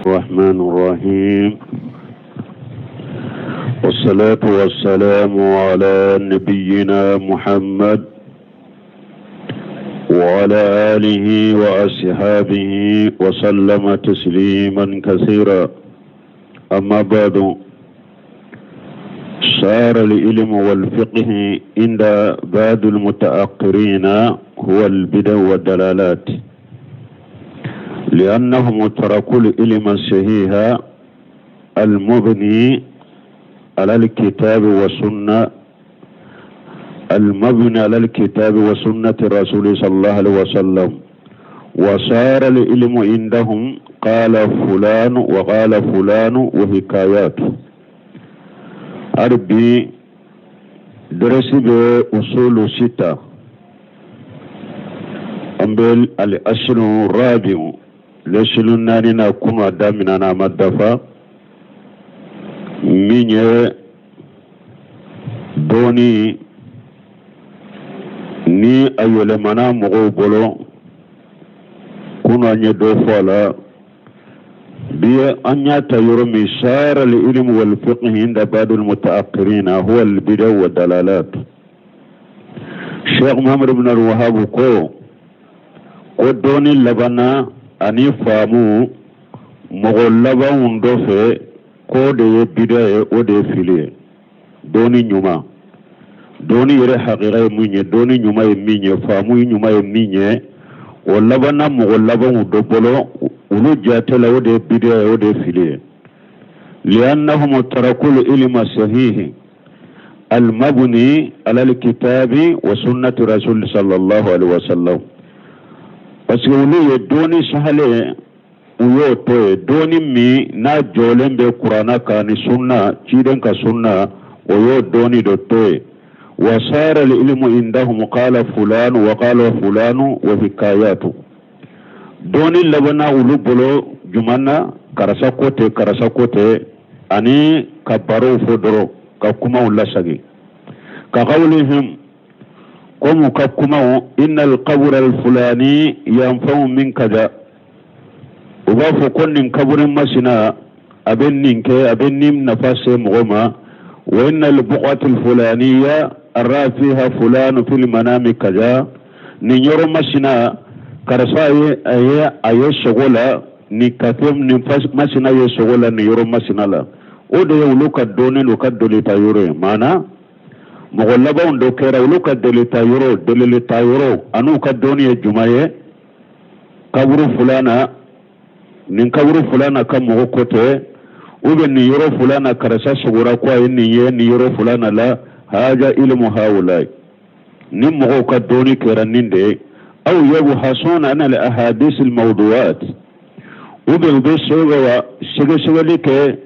الرحمن الرحيم والصلاة والسلام على نبينا محمد وعلى آله وأصحابه وسلم تسليما كثيرا أما بعد صار العلم والفقه عند بعض المتأخرين هو البدع والدلالات لأنهم تركوا العلم الصحيح المبني على الكتاب والسنة المبني على الكتاب وسنة الرسول صلى الله عليه وسلم وصار العلم عندهم قال فلان وقال فلان وحكايات أربي درسي بأصول ستة an bɛ al-aslu rabi'u lɛsulu naaninan kunu a daminɛna a ma dafa min ye dɔɔni ni a yɛlɛmana mɔgɔw bolo kunu an ye dɔ fɔ a la bi an y'a ta yɔrɔ min sara al-ilmu wal fiqh inda ba'd al-mutaakhirina huwa al-bid'a wa dalalat Sheikh Muhammad ibn al-Wahhab ko ko dɔɔni labanna ani faamu mɔgɔ labanw dɔ fɛ k'o de ye bida ye o de ye fili ye dɔɔni ɲuman dɔɔni yɛrɛ hakika ye mun ye dɔɔni ɲuman ye min ye faamu ɲuman ye min ye o labanna mɔgɔ labanw dɔ bolo olu jate la o de ye bida ye o de ye fili ye li'annahum tarakul ilma sahihi almabni ala alkitabi wa sunnati rasul sallallahu alaihi wasallam parce que olu ye dɔɔni sahalen u y'o to yen dɔɔni min n'a jɔlen bɛ kuranna kan ni sunna ciden ka sunna o y'o dɔɔni dɔ to yen wa sara ilmu indahum qala fulan wa qala fulanu wa hikayatu dɔɔni labanna olu bolo juman na karisa ko ten karisa ko ten ani ka barow fɔ dɔrɔn ka kumaw lasagi ka qawlihim komu ka kumaw innal qabra alfulani yanfa'u min kaza u b'a fɔ ko nin kaburu masina a bɛ nin kɛ a bɛ nin nafa se mɔgɔ ma wa innal buqati alfulaniya ara fiha fulanu fil manami kaza nin yɔrɔ masina karisa ye a ye a ye sogo la nin kafe nin masina ye sogo la nin yɔrɔ masina la o de ye olu ka dɔnni n'u ka dolita yɔrɔ ye maana mɔgɔ labanw dɔ kɛra olu ka delita yɔrɔ delilita yɔrɔ an'u ka dɔnni ye jumɛn ye kaburu fulana nin kaburu fulana ka mɔgɔ ko tɛ ou bien nin yɔrɔ fulana karisa sogora ko a ye nin ye nin yɔrɔ fulana la haja ilmu haulai ni mɔgɔw ka dɔnni kɛra nin de ye aw yabhasuna an al ahadith al mawduat ou bien u bɛ sɛgɛ sɛgɛsɛgɛli kɛ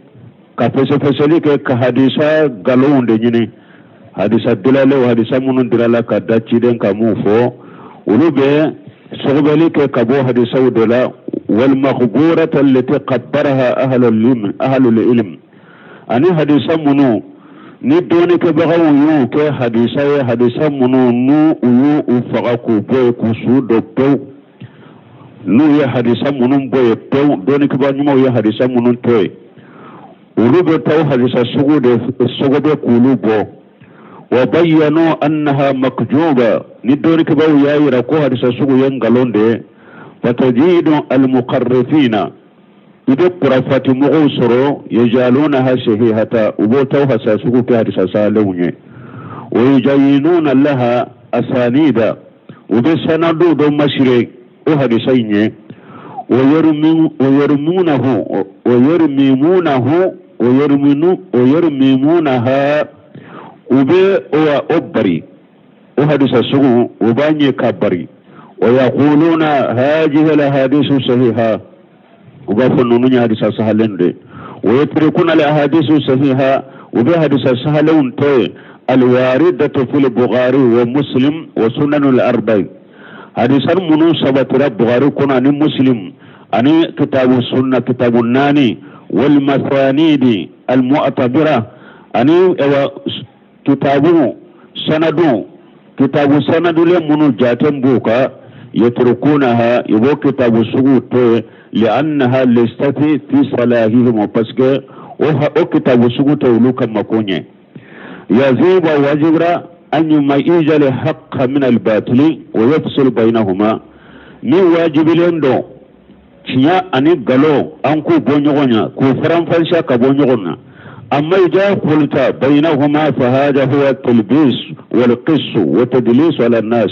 ka fɛsɛfɛsɛli kɛ ka hadisa nkalonw de ɲini hadisa dilalen hadisa minnu dilala ka da ciden ka mun fɔ olu bɛ sɔgɔbɛli kɛ ka bɔ hadisaw de la wal makhburata allati qabbaraha ahlul ilm ani hadisa minnu ni dɔnnikɛbagaw y'u kɛ hadisa ye hadisa minnu n'u u y'u faga k'u bɔ yen k'u su dɔ pewu n'u ye hadisa minnu bɔ yen pewu dɔnnikɛbaa ɲumanw ye hadisa minnu to yen olu bɛ taa o hadisa sugu de sɔgɔbɛ k'olu bɔ wa bayyanu annaha makjuba ni dɔnnikɛbaaw y'a yira ko hadisa sugu ye nkalon de ye fatajidu almuqarrifina i bɛ kurafati mɔgɔw sɔrɔ yajalunaha sahihata u b'o ta o hadisa sugu kɛ hadisa sahalenw ye wa yujayyinuna laha asanida u bɛ sanadow dɔ masire o hadisa in ye wa yarmimunahu wa yarmimunahu wa yarminu wa yarmimunaha u bɛ o bari o hadisa sugu u b'a ɲɛ ka bari wa yaquluna hajihi alahadisu sahiha u b'a fɔ ninnu ye hadisa sahalen de wa yatrukuna alahadisu sahiha u bɛ hadisa sahalenw to yen alwaridatu fil bukhari wa muslim wa sunanul arba'i hadisa minnu sabatira bukhari kɔnɔ ani muslim ani kitabu sunna kitabu naani wal masanidi al mu'tabira ani kitabu sanadu kitabu sanadulen minnu jate b'u kan yatrukunaha i b'o kitabu sugu to yen Li'annaha laysat fi salahihim, parce que o kitabu sugu tɛ olu ka mako ɲɛ. Yajibu, a wajibira, an yumayyiza al-haqqa min al-batili wa yafsul baynahuma. Min wajibilen don, tiɲɛ ani nkalon, an k'u bɔ ɲɔgɔn na, k'u faranfasiya ka bɔ ɲɔgɔn na. Amma idha khulita baynahuma fahada huwa talbis wal qiss wa tadlis ala nas.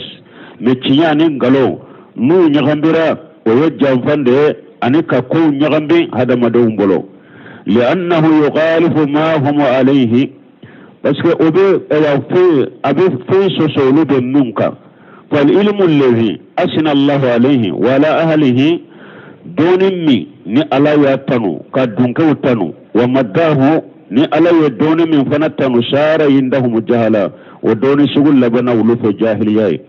Mais tiɲɛ ani nkalon n'u ɲagambira, o ye janfan de ye ani ka kow ɲagambi hadamadenw bolo. Li'annahu yukhalifu ma hum alayhi, parce que o bɛ ɛwa fɛn, a bɛ fɛn sɔsɔ olu bɛ min kan. Fal ilmu allazi asna Allahu alayhi wa ala ahlihi, dɔnni min ni Ala y'a tanu ka dunkew tanu, wa madahu, ni Ala ye dɔnni min fana tanu, sara indahum jahala, o dɔnni sugu labanna olu fɛ jahiliya ye.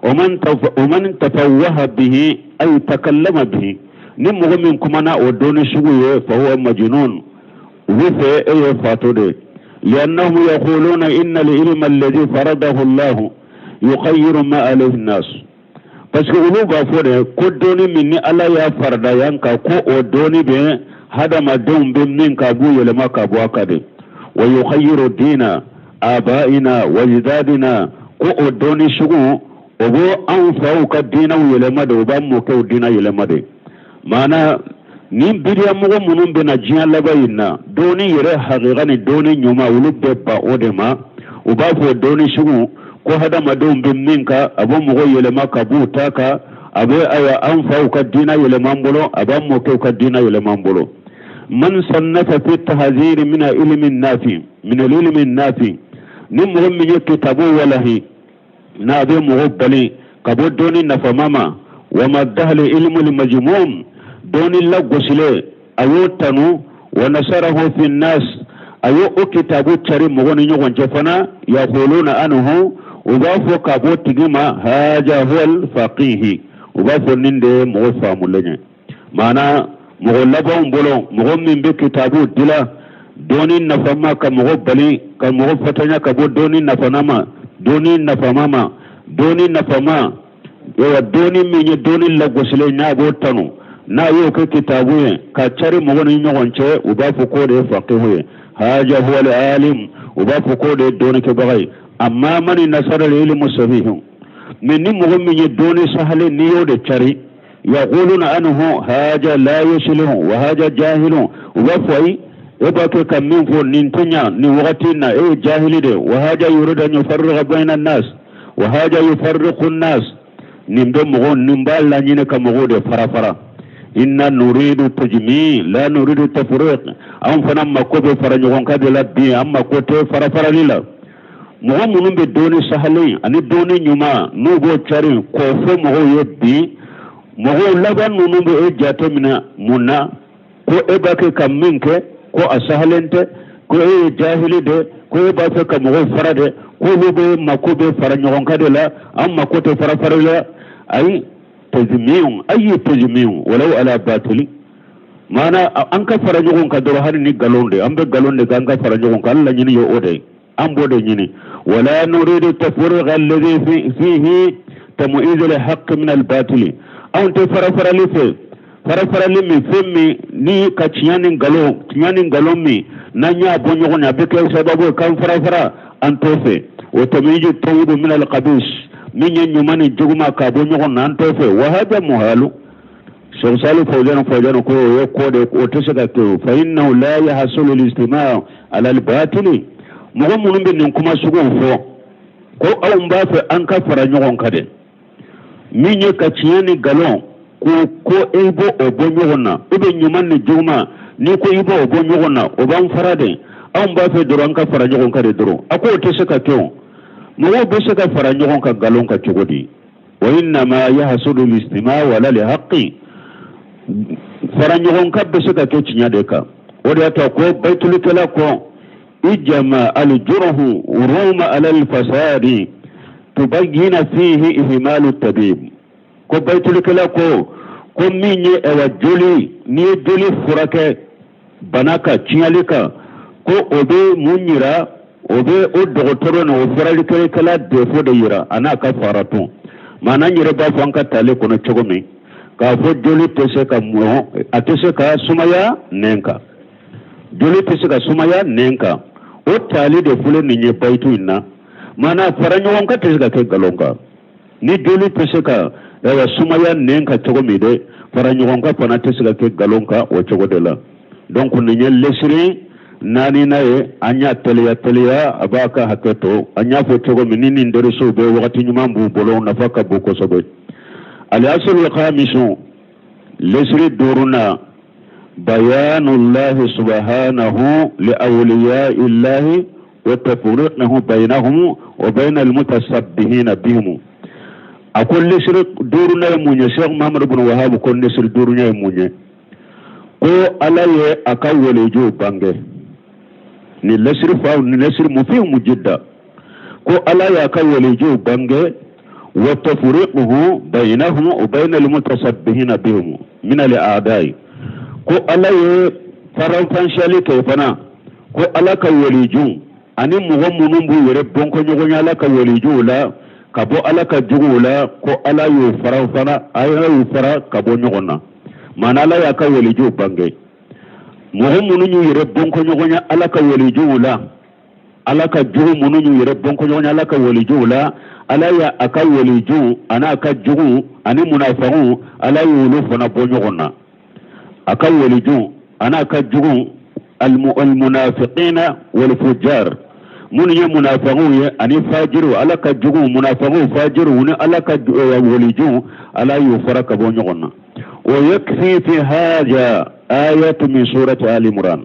O man tafawwaha bihi ay takallama bihi, ni mɔgɔ min kumana o dɔnni sugu ye, fa huwa majnun, olu fɛ e ye fato de ye. Li'annahum yaquluna inna al-ilma alladhi faradahu Allah yughayyiru ma alayhi an-nas, parce que olu b'a fɔ de ko dɔnni min ni Ala y'a farada yan kan, ko o dɔnni bɛ hadamadenw bɛ min kan, a b'u yɛlɛma ka bɔ a kan de. Wa yughayyiru dina abaina wa ajdadina, ko o dɔnni sugu o b'o anw faw ka diinɛw yɛlɛma de, o b'an mɔkɛw diinɛ yɛlɛma de. Maana ni bidiya mɔgɔ minnu bɛna diɲɛ laban in na, dɔnni yɛrɛ hakika ni dɔnni ɲuman, olu bɛ ban o de ma. U b'a fɔ dɔnni sugu ko hadamadenw bɛ min kan, a bɛ mɔgɔ yɛlɛma ka b'u ta kan, a bɛ ayiwa an faw ka diinɛ yɛlɛma an bolo, a b'an mɔkɛw ka diinɛ yɛlɛma an bolo. Man sannafa fi tahziri min ilmi nafi min ilmi nafi, ni mɔgɔ min ye kitabu walahi n'a bɛ mɔgɔ bali ka bɔ dɔnni nafama ma, wa madahal ilmul majmum, dɔnni lagosilen a y'o tanu, wa nasarahu fi nas, a y'o o kitabu cari mɔgɔ ni ɲɔgɔn cɛ fana, yaquluna anhu, u b'a fɔ ka bɔ tigi ma, haja huwal faqihi, u b'a fɔ nin de ye mɔgɔ faamulen ye. Maana mɔgɔ labanw bolo, mɔgɔ min bɛ kitabu dila dɔnni nafama ka mɔgɔ bali ka mɔgɔ fatanya ka bɔ dɔnni nafama ma, dɔnni nafama ma, dɔnni nafama, ayiwa dɔnni min ye dɔnni lagosilen n'a b'o tanu, n'a y'o kɛ kitabu ye ka cari mɔgɔ ni ɲɔgɔn cɛ, u b'a fɔ k'o de ye faqihu ye. Haja huwa alim, u b'a fɔ k'o de ye dɔnnikɛbaga ye. Amma man nasara ilmu sahihu, mais ni mɔgɔ min ye dɔnni sahalen n'i y'o de cari, yaquluna anhu haja la yuslihu wa haja jahilun, u b'a fɔ ayi, e b'a kɛ ka min fɔ nin tɛ ɲa nin wagati in na, e ye jahili de. Wa haja yuridu an yufarriqa bayna nas wa haja yufarriqu nas, nin bɛ mɔgɔw, nin b'a laɲini ka mɔgɔw de fara fara. Inna nuridu tajmi la nuridu tafriq, anw fana mako bɛ fara ɲɔgɔn kan de la bi, an mako tɛ fara farali la. Mɔgɔ minnu bɛ dɔnni sahalen ani dɔnni ɲuman n'u b'o cari k'o fɔ mɔgɔw ye bi, mɔgɔw laban ninnu bɛ e jate minɛ mun na ko e b'a kɛ ka min kɛ ko a sahalen tɛ, ko e ye jahili de, ko e b'a fɛ ka mɔgɔw fara de, k'olu bɛ mako bɛ fara ɲɔgɔn kan de la, an mako tɛ fara fara la. Ayi, tajmiu ayi tajmiu walaw ala batili, maana an ka fara ɲɔgɔn kan dɔrɔn, hali ni nkalon de, an bɛ nkalon de kan, an ka fara ɲɔgɔn kan, an laɲini ye o de ye, an b'o de ɲini. Wala nuridu tafriqa alladhi fihi tamyiz alhaq min albatili, anw tɛ farafarali fɛ, farafarali min fɛn min ni ka tiɲɛ ni nkalon, tiɲɛ ni nkalon min n'an y'a bɔ ɲɔgɔn na, a bɛ kɛ sababu ye k'an farafara, an t'o fɛ. Wa tamyiz tayyibu min alkhabis, min ye ɲuman ni juguman k'a bɔ ɲɔgɔn na, an t'o fɛ. Wa hada muhalu, Sheikh Salih Fawzan Fawzan ko o ye ko de o tɛ se ka kɛ. Fa innahu la yahsulu al-ijtima' ala al-batili, mɔgɔ minnu bɛ nin kuma suguw fɔ ko anw b'a fɛ an ka fara ɲɔgɔn kan dɛ, min ye ka tiɲɛ ni nkalon ko e b'o o bɔ ɲɔgɔn na, e bɛ ɲuman ni juguman n'i ko i b'o bɔ ɲɔgɔn na, o b'an fara dɛ, anw b'a fɛ dɔrɔn an ka fara ɲɔgɔn kan de dɔrɔn. A ko o tɛ se ka kɛ. O mɔgɔw bɛ se ka fara ɲɔgɔn kan nkalon kan cogo di? Wa innama yahsulu al-ijtima' ala al-haqqi, fara ɲɔgɔn kan bɛ se ka kɛ tiɲɛ de kan. O de y'a to ko bayitulikɛla ko ijma al-jurhu ruma ala al-fasadi tubayyina fihi ihmalu tabib, ko bayitulikɛla ko min ye ɛwa joli, n'i ye joli furakɛ bana kan, tiɲɛli kan, ko o bɛ mun yira? O bɛ o dɔgɔtɔrɔ ni o furalikɛla défaut de yira, a n'a ka faratɔn. Maana n yɛrɛ b'a fɔ an ka tale kɔnɔ cogo min. K'a fɔ joli tɛ se ka mɔ, a tɛ se ka sumaya nɛn kan, joli tɛ se ka sumaya nɛn kan. O taali de filɛ nin ye bayitu in na. Maana fara ɲɔgɔn kan tɛ se ka kɛ nkalon kan. Ni joli tɛ se ka ayiwa sumaya nɛn kan cogo min dɛ, fara ɲɔgɔn kan fana tɛ se ka kɛ nkalon kan o cogo de la. Donc nin ye lesiri naaninan ye. An y'a teliya teliya, a b'a ka hakɛ to. An y'a fɔ cogo min ni nin derisow bɛ wagati ɲuman b'u bolo, nafa ka bon kosɛbɛ. Al-aslul khamisu, lesiri duurunan, bayanullahi subhanahu li awliyaillahi wa tafriquhu bainahum wa bainal mutasabbihina bihim. A ko lesiri duurunan ye mun ye? Sheikh Muhammad ibn Wahab ko lesiri duurunan ye mun ye? Ko Ala ye a ka walijuw bange. Ni lesiri fa ni lesiri mufimu jidda, ko Ala y'a ka walijuw bange, wa tafriquhu bainahum wa bainal mutasabbihina bihim min al a'dai. Ko Ala ye faranfansiyali kɛ fana, ko Ala ka walijuw ani mɔgɔ minnu b'u yɛrɛ bɔnkɔɲɔgɔnya Ala ka walijuw la ka bɔ Ala ka juguw la, ko Ala y'u fara fana, Ala y'u fara ka bɔ ɲɔgɔn na. Maana Ala y'a ka walijuw bange, mɔgɔ minnu y'u yɛrɛ bɔnkɔɲɔgɔnya Ala ka walijuw la, Ala ka jugu minnu y'u yɛrɛ bɔnkɔɲɔgɔnya Ala ka walijuw la, Ala y'a a ka walijuw ani a ka juguw ani munafaguw, Ala y'olu fana bɔ ɲɔgɔn na. A ka walijuw ani a ka juguw, almunafiqina walfujar, minnu ye munafaguw ye ani fajiriw, Ala ka juguw, munafaguw, fajiriw ni Ala ka walijuw, Ala y'u fara ka bɔ ɲɔgɔn na. Wa yakfi fi hada ayatu min surati Ali Imran.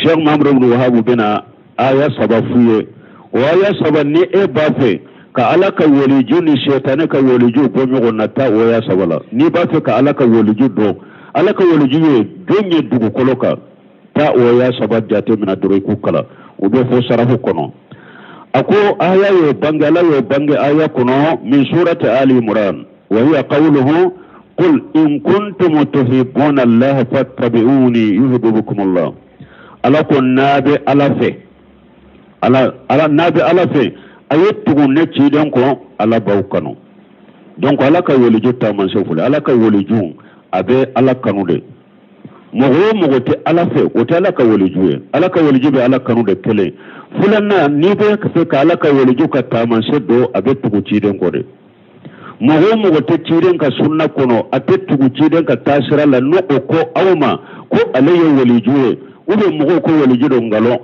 Sheikh Muhammad ibn Wahab bɛna aya saba f'u ye. O aya saba, ni e b'a fɛ ka Ala ka waliju ni sɛtanɛ ka waliju bɔ ɲɔgɔn na, taa o aya saba la. N'i b'a fɛ ka Ala ka waliju dɔn, Ala ka waliju ye jɔn ye dugukolo kan, taa o aya saba jate minɛ dɔrɔn, i k'u kalan. U bɛ fɔ sarafu kɔnɔ. A ko aya y'o bange, Ala y'o bange aya kɔnɔ min surati Ali Imran, wa hiya qawluhu qul in kuntum tuhibbuna Allah fattabi'uni yuhibbukum Allah. Ala ko n'a bɛ Ala fɛ, Ala Ala n'a bɛ Ala fɛ, a ye tugu ne ciden kɔ, Ala b'aw kanu. Donc Ala ka waliju taamasiyɛn filɛ. Ala ka waliju a bɛ Ala kanu de. Mɔgɔ o mɔgɔ tɛ Ala fɛ, o tɛ Ala ka waliju ye. Ala ka waliju bɛ Ala kanu de. Kelen filanan, n'i bɛ fɛ ka Ala ka waliju ka taamasiyɛn dɔn, a bɛ tugu ciden kɔ de. Mɔgɔ o mɔgɔ tɛ ciden ka sunna kɔnɔ, a tɛ tugu ciden ka taasira la, n'o o ko aw ma ko ale ye waliju ye, ou bien mɔgɔw ko waliju don, nkalon.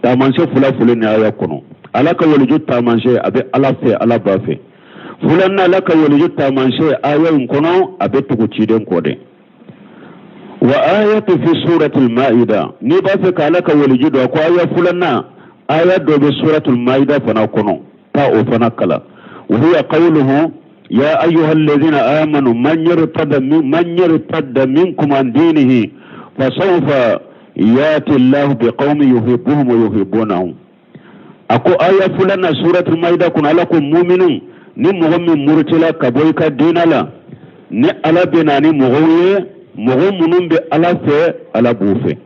Taamasiyɛn fila filɛ nin aya kɔnɔ. Ala ka waliju taamasiyɛn, a bɛ Ala fɛ, Ala b'a fɛ. Filanan, Ala ka waliju taamasiyɛn aya in kɔnɔ, a bɛ tugu ciden kɔ de. Wa ayatu fi suratul maida, n'i b'a fɛ ka Ala ka waliju dɔn, ko aya filanan, aya dɔ bɛ suratul maida fana kɔnɔ, taa o fana kalan. Wa hiya qawluhu ya ayyuha alladhina amanu man yartadda min man yartadda minkum an dinihi fasawfa yati Allahu biqaumin yuhibbuhum wa yuhibbunahu. A ko aya filanan suratul maida kɔnɔ, Ala ko muminu, ni mɔgɔ min murutila ka bɔ i ka diinɛ la, ni Ala bɛ na ni mɔgɔw ye, mɔgɔ minnu bɛ Ala fɛ, Ala b'u fɛ.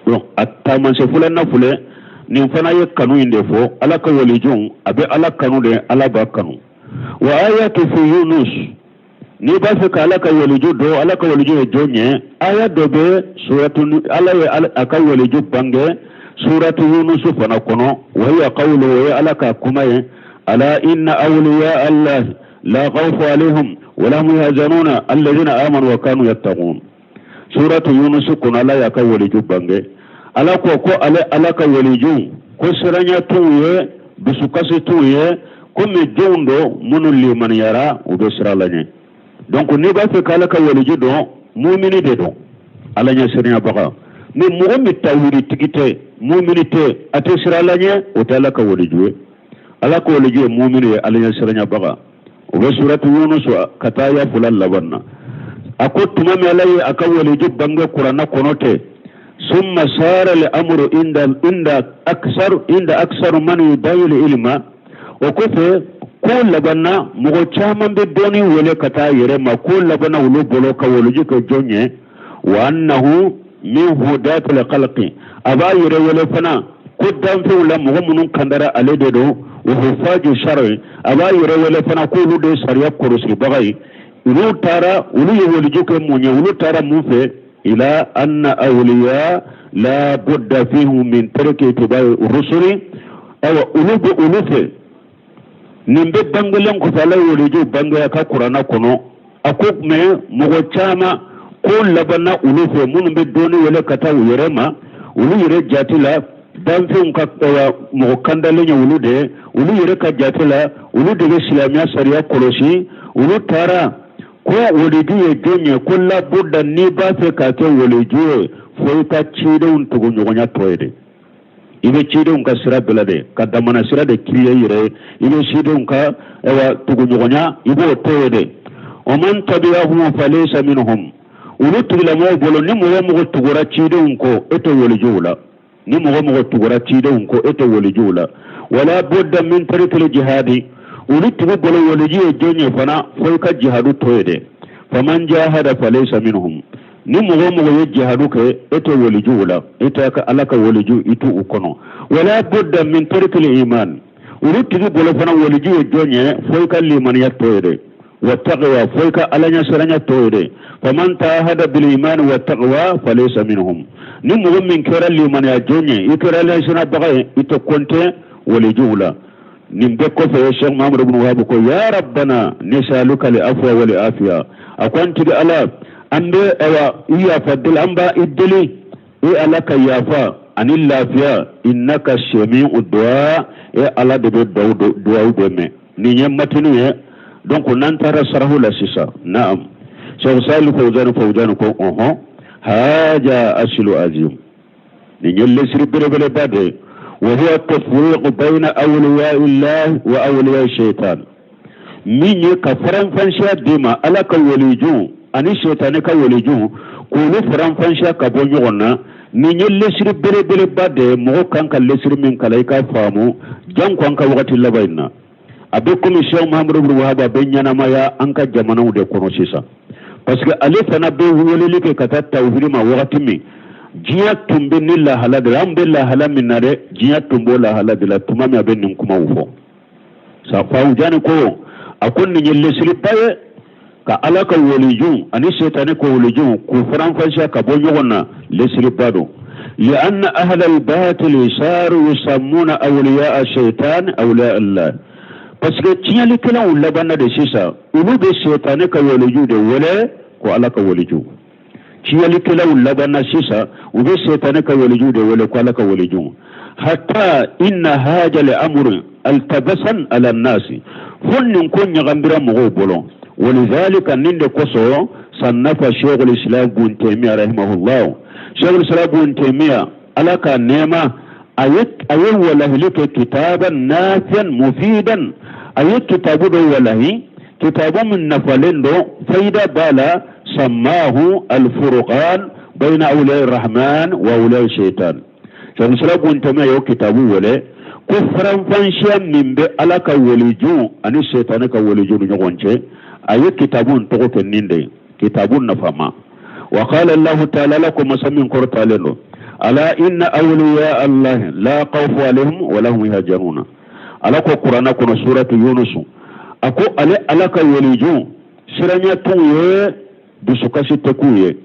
Donc a taamasiyɛn filanan filɛ nin fana ye kanu in de fɔ. Ala ka walijw a bɛ Ala kanu de, Ala b'a kanu. Wa ayatu fi Yunus, n'i b'a fɛ ka Ala ka waliju dɔn, Ala ka waliju ye jɔn ye, aya dɔ bɛ suratu, Ala ye a ka waliju bange suratu Yunus fana kɔnɔ. Wa hiya qawlu, o ye Ala ka kuma ye, ala inna awliya Allah la khawfu alayhim wa la hum yahzanuna alladhina amanu wa kanu yattaqun. Suratu Yunus kɔnɔ, Ala y'a ka waliju bange. Ala ko ko ale Ala ka waliju ko siranya t'u ye, dusukasi t'u ye, komi jɔnw don minnu limaniyara, u bɛ siran Ala ɲɛ. Donc n'i b'a fɛ k'Ala ka waliju dɔn, mumini de don, Ala ɲɛ siranyabaga. Ni mɔgɔ min tawhidi tɛ, mumini tɛ, a tɛ siran Ala ɲɛ, o tɛ Ala ka waliju ye. Ala ka waliju ye mumini ye, Ala ɲɛ siranyabaga. O bɛ suratu Yunus ka taa aya fila laban na. A ko tuma min Ala ye a ka waliju bange kuranna kɔnɔ tɛ, summa sara al amru inda aksaru man yudayi ilma. O kɔfɛ, ko labanna, mɔgɔ caman bɛ dɔnni wele ka taa yɛrɛ ma, ko labanna olu bolo ka waliju kɛ jɔn ye? Wa annahu min hudatil khalqi, a b'a yɛrɛ wele fana ko danfɛnw la mɔgɔ minnu kandara ale de don. Wa hufaju shar'i, a b'a yɛrɛ wele fana k'olu de ye sariya kɔlɔsibaga ye. Olu taara, olu ye waliju kɛ mun ye? Olu taara mun fɛ? Ila anna awliya la budda fihim min tarki ittiba'i rusuli. Awa, olu bɛ olu fɛ, nin bɛɛ bangelen kɔfɛ, Ala ye waliju bange a ka kuranna kɔnɔ. A ko mais mɔgɔ caman ko labanna olu fɛ, minnu bɛ dɔnni wele ka taa u yɛrɛ ma, olu yɛrɛ jate la danfɛnw ka mɔgɔ kandalen ye olu de ye. Olu yɛrɛ ka jate la, olu de bɛ silamɛya sariya kɔlɔsi. Olu taara ko waliju ye jɔn ye? Ko labuda, n'i b'a fɛ ka kɛ waliju ye, fo i ka cidenw tuguɲɔgɔnya to ye de. I bɛ cidenw ka sira bila de, ka damana sira de créer i yɛrɛ ye. I bɛ cidenw ka ayiwa tuguɲɔgɔnya, i b'o to ye de. Wa man tabi'ahum falaysa minhum. Olu tigilamɔgɔw bolo, ni mɔgɔ mɔgɔ tugura cidenw kɔ, e tɛ walijuw la. Ni mɔgɔ mɔgɔ tugura cidenw kɔ, e tɛ walijuw la. Wala budda min tarikil jihadi. Olu tigi bolo, waliju ye jɔn ye fana? Fo i ka jihadu to ye dɛ. Faman jahada falaysa minhum. Ni mɔgɔ mɔgɔ ye jihadu kɛ, e tɛ walijuw la, e tɛ ka Ala ka waliju, i t'u kɔnɔ. Wala budda min tarikil iman. Olu tigi bolo fana, waliju ye jɔn ye? Fo i ka limaniya to ye dɛ. Wa taqwa, fo i ka Ala ɲɛsiranya to ye dɛ. Faman tahada bil iman wa taqwa falaysa minhum. Ni mɔgɔ min kɛra limaniya jɔn ye, i kɛra Ala ɲɛsiranbaga ye, i tɛ kɔnte walijuw la. Nin bɛɛ kɔfɛ, Sheikh Muhammad ibn Wahab ko: ya rabbana nasaluka li afwa wal afiya. A ko: an tigi Ala, an bɛ awa i yafa deli, an b'a i deli, e Ala ka yafa ani lafiya. Innaka sami'u du'a, e Ala de bɛ duwawu bɛɛ mɛn. Nin ye matinu ye. Donc n'an taara sarahu la sisan, naam, Sheikh Salih Fawzan Fawzan ko: ɔhɔn, haja asilu azim, nin ye lesiri belebeleba de ye. Wa huwa tafriqu bayna awliya illah wa awliya shaitan. Min ye ka faranfansiya d'i ma, Ala ka waliju ani shetani ka waliju, k'olu faranfansiya ka bɔ ɲɔgɔn na, nin ye lesiri belebeleba de ye. Mɔgɔ kan ka lesiri min kalan, i k'a faamu, janko an ka wagati laban in na. A bɛ komi Cheikh Muhammadu bin Wahab bɛ ɲɛnamaya an ka jamanaw de kɔnɔ sisan, parce que ale fana bɛ weleli kɛ ka taa tawhidi ma wagati min, diɲɛ tun bɛ ni lahala de la. An bɛ lahala min na dɛ, diɲɛ tun b'o lahala de la tuma min a bɛ nin kumaw fɔ. Fawujani ko, a ko nin ye lesiriba ye ka Ala ka waliju ani setani ka waliju k'u faranfasiya ka bɔ ɲɔgɔn na. Lesiriba don. Lianna ahla albatili saru yusammuna awliya shaitan awliya Allah, parce que tiɲɛlikɛlaw labanna de sisan, olu bɛ setani ka waliju de wele ko Ala ka waliju. Tiɲɛlikɛlaw labanna sisan, u bɛ setani ka waliju de wele ko Ala ka waliju. Hatta inna haja li amri altabasan ala nasi, fo nin ko ɲagambira mɔgɔw bolo. Walidhalika, nin de kosɔn, sannafa sheikhul islam bun taymiya rahimahullah, sheikhul islam bun taymiya, Ala ka nɛɛma a ye, walahili kɛ kitaban nafiyan mufidan. A ye kitabu dɔ walahi, kitabu min nafalen don, fayida b'a la. Sammahu alfurqan bayna awliya rahman wa awliya shaitan. Sheikhul islam bun taymiya y'o kitabu wele ko faranfansiya min bɛ Ala ka waliju ani setani ka waliju ni ɲɔgɔn cɛ. A ye kitabu in tɔgɔ kɛ nin de ye, kitabu nafama. Wa qala Allahu ta'ala, Ala ko, masa min kɔrɔtalen don: ala inna awliya Allah la khawfu alaihim wa lahum yahzanuna. Ala ko kuranna kɔnɔ, suratu Yunus, a ko ale Ala ka waliju, siranya t'u ye, dusukasi tɛ k'u ye.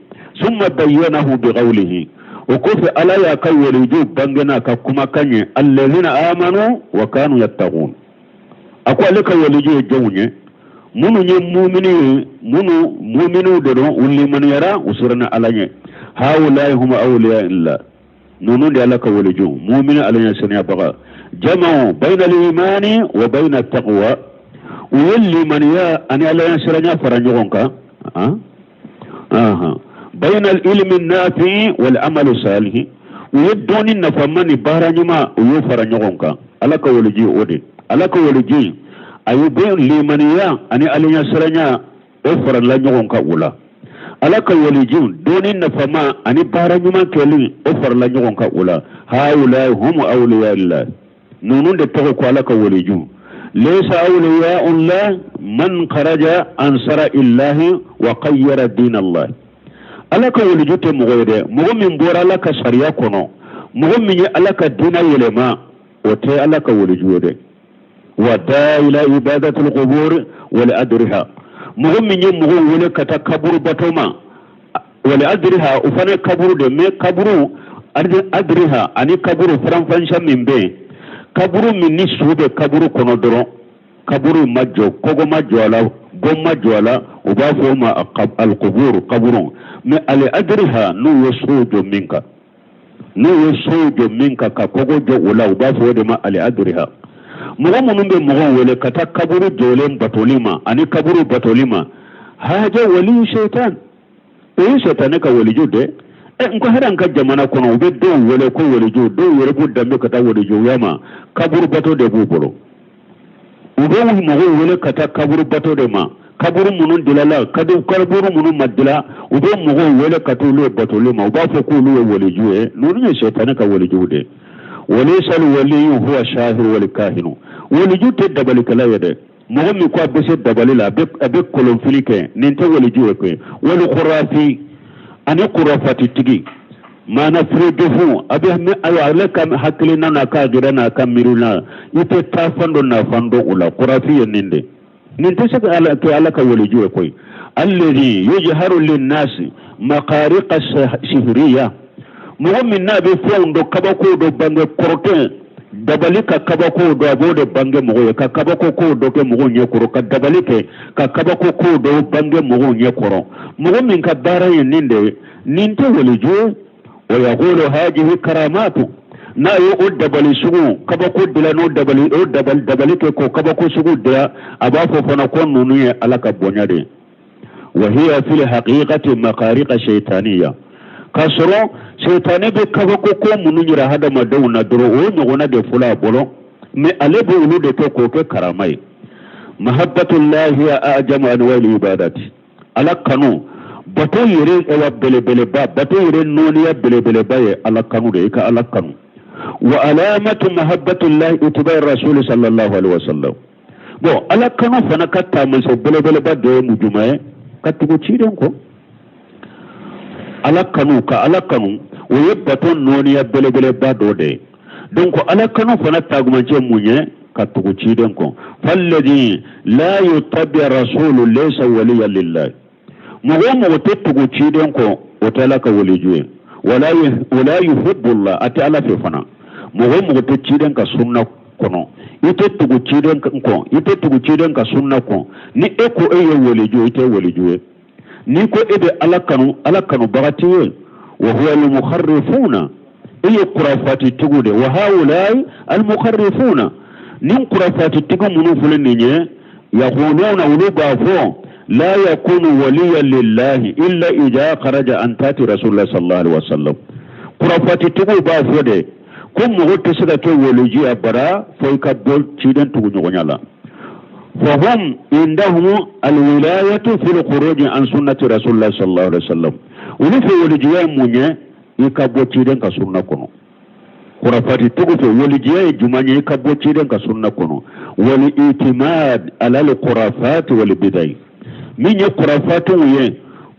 Summa bayyanahu biqawlihi, o kɔfɛ Ala y'a ka waliju bange n'a ka kumakan ye: alladhina amanu wa kanu yattaqun. A ko ale ka waliju ye jɔnw ye? Minnu ye mumini ye, minnu muminiw de don, u limaniyara, u siranna Ala ɲɛ. Haulahi hum awliya illah, ninnu de Ala ka waliju, mumini Ala ɲɛ saniyabaga. Jama'u bayna al-imani wa bayna taqwa, u ye limaniya ani Ala ɲɛ siranya fara ɲɔgɔn kan. Bayna al-ilmi nafi wal amali salihi, u ye dɔnni nafama ni baara ɲuman, u y'o fara ɲɔgɔn kan. Ala ka waliju o de, Ala ka waliju a ye bɛ limaniya ani Ala ɲɛ siranya, o farala ɲɔgɔn kan o la. Ala ka waliju, dɔnni nafama ani baara ɲuman kɛli, o farala ɲɔgɔn kan o la. Haula hum awliya illah, ninnu de tɔgɔ ko Ala ka waliju. Laysa awliya Allah man kharaja an sara illahi wa qayyara din Allah. Ala ka waliju tɛ mɔgɔ ye dɛ, mɔgɔ min bɔra Ala ka sariya kɔnɔ, mɔgɔ min ye Ala ka diinɛ yɛlɛma, o tɛ Ala ka waliju ye dɛ. Wa daa ila ibadatul qubur wal adriha, Mɔgɔ min ye mɔgɔw wele ka taa kaburu bato ma, wal adriha, o fana ye kaburu de mais kaburu adriha ani kaburu faranfansiya min bɛ yen, kaburu min ni su bɛ kaburu kɔnɔ dɔrɔn, kaburu ma jɔ, kogo ma jɔ a la, bon ma jɔ a la, u b'a fɔ o ma alkuburu, kaburu. Mais al adriha, n'u ye sow jɔ min kan, n'u ye sow jɔ min kan ka kogo jɔ o la, u b'a fɔ o de ma al adriha. Mɔgɔ minnu bɛ mɔgɔw wele ka taa kaburu jɔlen batoli ma ani kaburu batoli ma, haja waliyu shaitan, o ye sɛtanɛ ka waliju dɛ. Ɛ, n ko hali an ka jamana kɔnɔ, u bɛ dɔw wele ko waliju, dɔw yɛrɛ b'u danbe ka taa walijuya ma, kaburu bato de b'u bolo. U bɛ mɔgɔw wele ka taa kaburu bato de ma, kaburu minnu dilala, kaburu minnu ma dila, u bɛ mɔgɔw wele ka taa olu batoli ma, u b'a fɔ k'olu ye waliju ye. Ninnu ye sɛtanɛ ka walijuw de. Walaysal waliyu huwa shahiru wal kahinu, waliju tɛ dabalikɛla ye dɛ. Mɔgɔ min ko a bɛ se dabali la, a bɛ kolonfili kɛ, nin tɛ waliju ye koyi. Wal kurafi, ani kurafatitigi, maana firodofu, a bɛ ayiwa, ale ka hakilina n'a ka akida n'a ka miirina, i tɛ taafan dɔn nafan dɔn o la. Kurafi ye nin de, nin tɛ se ka ala kɛ ala ka waliju ye koyi. Alladhi yujharu linnasi maqariqa sihiriya, mɔgɔ min n'a bɛ fɛnw dɔ, kabako dɔ bange, kɔrɔtɛn dabali ka kabako dɔ, a b'o de bange mɔgɔ ye, ka kabako kow dɔ kɛ mɔgɔw ɲɛ kɔrɔ, ka dabali kɛ ka kabako kow dɔ bange mɔgɔw ɲɛ kɔrɔ. Mɔgɔ min ka baara ye nin de ye, nin tɛ waliju ye. Wa yaqulu hajihi karamatu, n'a ye o dabali sugu kabako dila, n'o dabali o dabali dabali kɛ k'o kabako sugu dila, a b'a fɔ fana ko ninnu ye ala ka bonya de ye. Wa hiya fil haqiqati maqariqa shaytaniya, k'a sɔrɔ sɛtanɛ bɛ kabako ko minnu yira hadamadenw na dɔrɔn, o ɲɔgɔnna de fɔlɔ a bolo, mais ale bɛ olu de kɛ k'o kɛ karama ye. Mahabbatullahi a'jamu anwa'il ibadati, ala kanu bato yɛrɛ ewa belebeleba, bato yɛrɛ nɔɔniya belebeleba ye ala kanu de ye, i ka ala kanu. Wa alamatu mahabbatullahi itibai rasuli sallallahu alaihi wasallam. Bon, ala kanu fana ka taamasiyɛn belebeleba dɔ ye mun jumɛn ye? Ka tugu ciden kɔ. Ala kanu, ka ala kanu, o ye bato nɔɔniya belebeleba dɔ de ye. Donc ala kanu fana taamasiyɛn mun ye? Ka tugu ciden kɔ. Falladhi la yutabi rasulu laysa waliya lillahi, mɔgɔ o mɔgɔ tɛ tugu ciden kɔ, o tɛ ala ka waliju ye. Wala yuhibbullah, a tɛ ala fɛ fana. Mɔgɔ o mɔgɔ tɛ ciden ka sunna kɔnɔ, i tɛ tugu ciden kɔ, i tɛ tugu ciden ka sunna kɔ, ni e ko e ye waliju, i tɛ waliju ye. N'i ko e bɛ ala kanu, ala kanubaga t'i ye. Wa huwa al-mukharrifuna, e ye kurafatitigiw de. Wa haulai al-mukharrifuna, nin kurafatitigi minnu filɛ nin ye, yaquluna, olu b'a fɔ, la yakunu waliya lillahi illa idha kharaja an taati rasulillah sallallahu alaihi wasallam. Kurafatitigiw b'a fɔ de ko mɔgɔ tɛ se ka kɛ waliju ye abada fo i ka bɔ ciden tuguɲɔgɔnya la. Fahum indahum alwilayatu fil khuruj an sunnati rasulillah sallallahu alaihi wasallam, olu fɛ walijuya ye mun ye? I ka bɔ ciden ka sunna kɔnɔ. Kurafatitigiw fɛ walijuya ye jumɛn ye? I ka bɔ ciden ka sunna kɔnɔ. Wal itimad ala al khurafat wal bidai, min ye kurafatiw ye,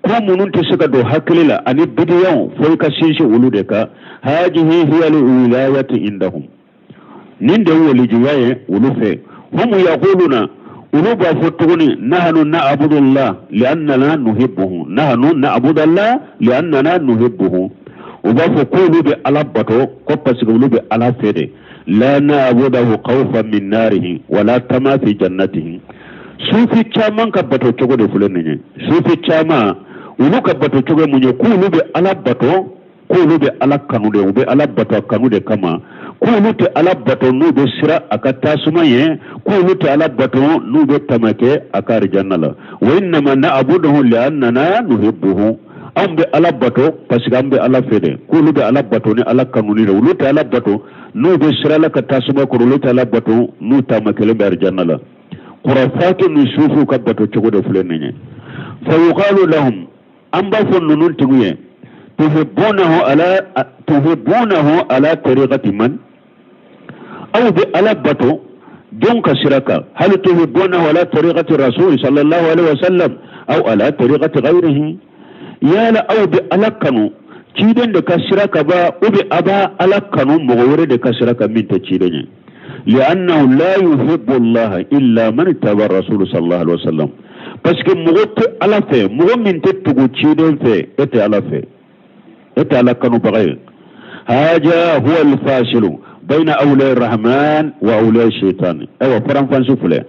ko minnu tɛ se ka don hakili la, ani bidiyaw, fo i ka sinsin olu de kan. Hajihi hiya al wilayati indahum, nin de walijuya ye olu fɛ. Hum yaquluna, olu b'a fɔ tuguni, nahnu na'budullah li'annana nuhibbuhu, nahnu na'budullah li'annana nuhibbuhu. U b'a fɔ k'olu bɛ ala bato ko parce que olu bɛ ala fɛ de. La na'budahu khawfan min narihi wala tama fi jannatihi. Sufi caman ka bato cogo de filɛ nin ye. Sufi caman, olu ka bato cogo ye mun ye? K'olu bɛ ala bato, k'olu bɛ ala kanu de, u bɛ ala bato a kanu de kama, k'olu tɛ ala bato n'u bɛ siran a ka tasuma ye, k'olu tɛ ala bato n'u bɛ tama kɛ a ka arijanna la. Wa innama na'buduhu li'annana nuhibbuhu, anw bɛ ala bato parce que an bɛ ala fɛ de. K'olu bɛ ala bato ni ala kanuni de, olu tɛ ala bato n'u bɛ siran ala ka tasuma kɔrɔ, olu tɛ ala bato n'u taama kelen bɛ arijanna la. Kurafatu ni sufiw ka bato cogo de filɛ nin ye. Fa yuqalu lahum, an b'a fɔ ninnu tigiw ye, tuhibbunahu ala tariqati man, aw bɛ ala bato jɔn ka sira kan? Hal tuhibbunahu ala tariqati rasul sallallahu alaihi wasallam aw ala tariqati ghayrihi? Yala aw bɛ ala kanu ciden de ka sira kan ba, ou bien a b'a ala kanu mɔgɔ wɛrɛ de ka sira kan min tɛ ciden ye? Li'annahu la yuhibbu Allah illa man ittaba rasul sallallahu alaihi wasallam. Parce que mɔgɔ tɛ Ala fɛ, mɔgɔ min tɛ tugu ciden fɛ, e tɛ Ala fɛ, e tɛ Ala kanubaga ye. Haja huwa alfasilu bayna awliya rahman wa awliya shaitan. Ayiwa, faranfansi filɛ,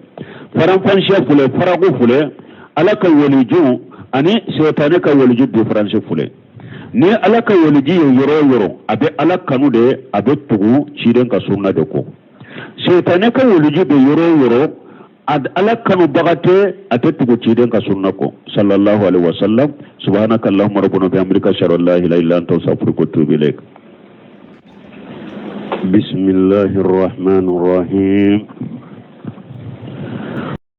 faranfansiya filɛ, faraku filɛ, Ala ka waliju ani sɛtanɛ ka waliju différence filɛ. Ni Ala ka waliju ye yɔrɔ o yɔrɔ, a bɛ Ala kanu de, a bɛ tugu ciden ka sunna de kɔ. Sɛtanɛ ka waliju bɛ yɔrɔ o yɔrɔ, Ala kanubaga tɛ, a tɛ tugu ciden ka sunna kɔ, sallallahu alaihi wasallam. Subhanaka allahumma rabbana bihamdika, ashhadu an la ilaha illa anta, astaghfiruka wa atubu ilaik. Bismillahir rahmanir rahim.